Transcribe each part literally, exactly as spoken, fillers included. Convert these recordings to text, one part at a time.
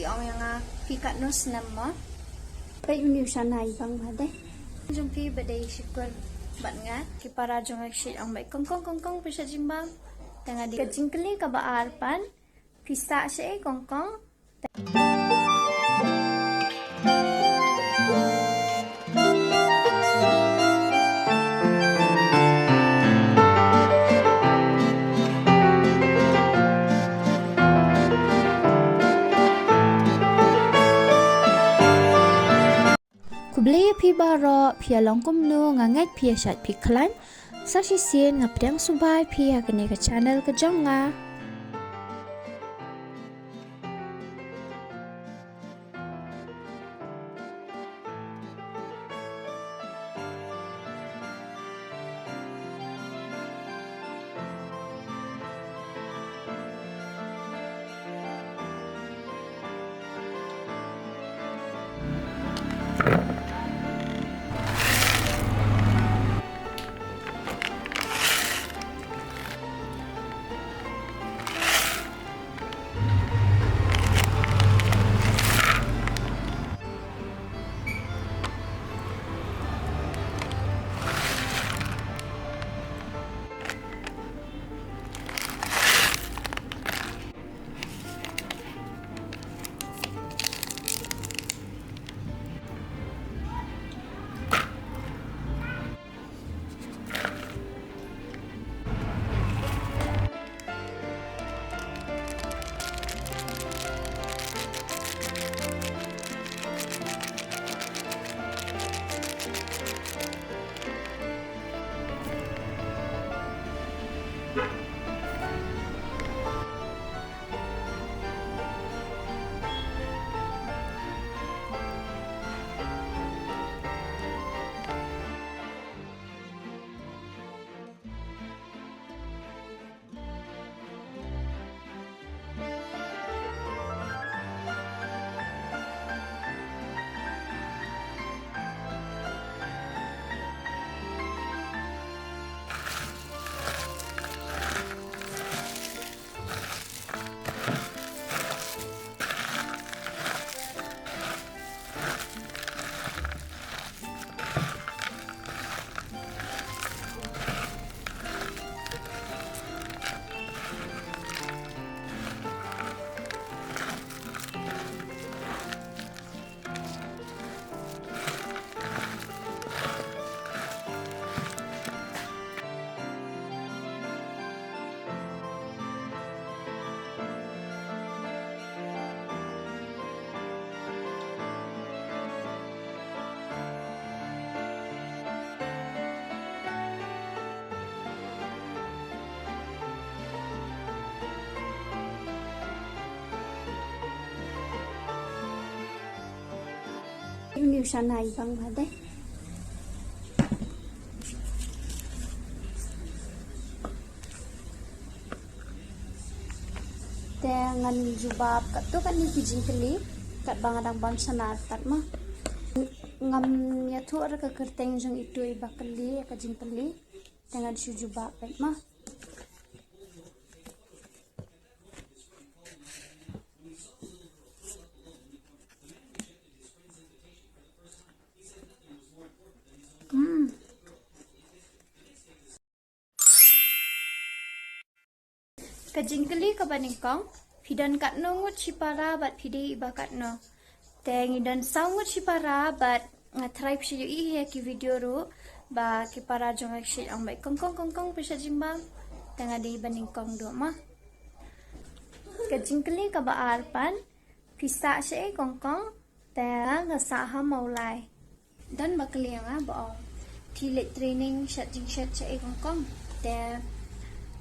Ong ïa nga phi katno snem mo? Peit uni u shanai bang ma de. Jong phi ba dei shukur bad nga. Ki para jong nga ki shait ong bad kong kong kong kong phi shait jingbam. Te nga dei ka jingkylli kaba ar pat. Phi sah shaei kong kong? Khublei ïa phi baroh, phi ïa long kumno, nga ngeit phi ïa shait phi khlaiñ. Sa shisien nga pdiang sngewbha ïa phi ha kane ka channel ka jong nga. Uni u shanai bang ma de. Te ngan jubab katto katne ki jingkylli katba nga dang bam shanar kat ma. Ngam ïathuh ruh ka kyrteng jong itu iba kylli ka jingkylli. Te ngan shu jubab pat ma. Hmm. Ka jingkylli kaba nyngkong, phi don katno ngut shipara bad phi dei iba katno? Te ngi don saw ngut shipara bad nga tharai phi shu ïohi ha ki video ruh ba ki para jong nga ki shait ong bad kong kong kong kong phi shait jingbam. Te nga dei iba nyngkong duh ma. Ka jingkylli kaba ar pat, phi sah shaei kong kong? Te nga sah ha Mawlai. Don ba kylli ïa nga ba ong phi leit training shet jingshet shaei kong kong? Te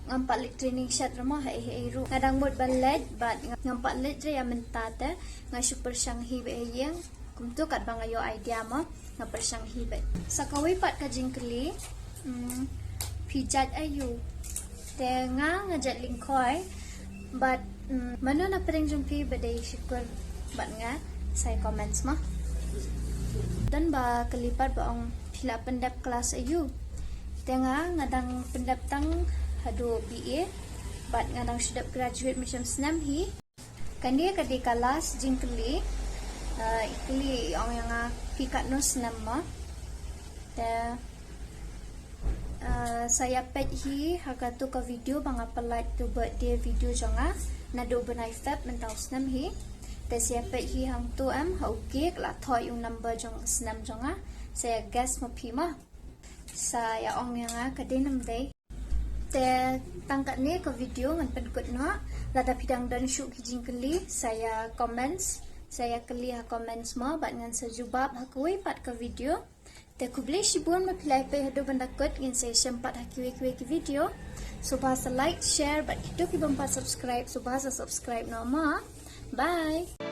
ngam pat leit training shet ruh ma haei haei ruh. Nga dang mut ban leit bad ngam pat leit re ïa mynta te nga shu pyrshang hi beit ha ïing. Kumto katba nga ïoh idea ma nga pyrshang hi beit. Sa kawei pat ka jingkylli, mm, phi jait aïu? Te nga nga jait lyngkhoi. Bad, mm, mano na pdeng jong phi ba dei shukur bad nga, sa ïa comments ma. Don ba kylli pat ba ong phi la pyndep klas aïu? Te nga nga dang pyndep tang haduh B A bad nga dang shu dep graduate mynshem snem hi. Kane ka dei ka last jingkylli. Uh, i kylli i ong ïa nga phi katno snem mo. Te uh, sa ïa peit hi ha katu ka video ba nga pynlait tu birthday video jong nga. Naduh bnai Feb mynta u snem hi. Te sa ïa peit hi hangtu em ha u cake la thoh ïa u number jong snem jong nga. Sa ïa guess ma phi mo. Sa ïa ong ïa nga ka dei nam dei. Te tang katne ka video ngan pynkut noh. Lada phi dang don shuh ki jingkylli sa ïa comments. Sa ïa kylli ha comments mo bad ngan sa jubab ha kawei pat ka video. Te khublei shibun ma phi la ïa peit haduh ban da kut, ngin sa ïashem pat ha kiwei kiwei ki video. Sngewbha sa like, share bad kito ki bym pat subscribe sngewbha sa subscribe noh mo. Bye.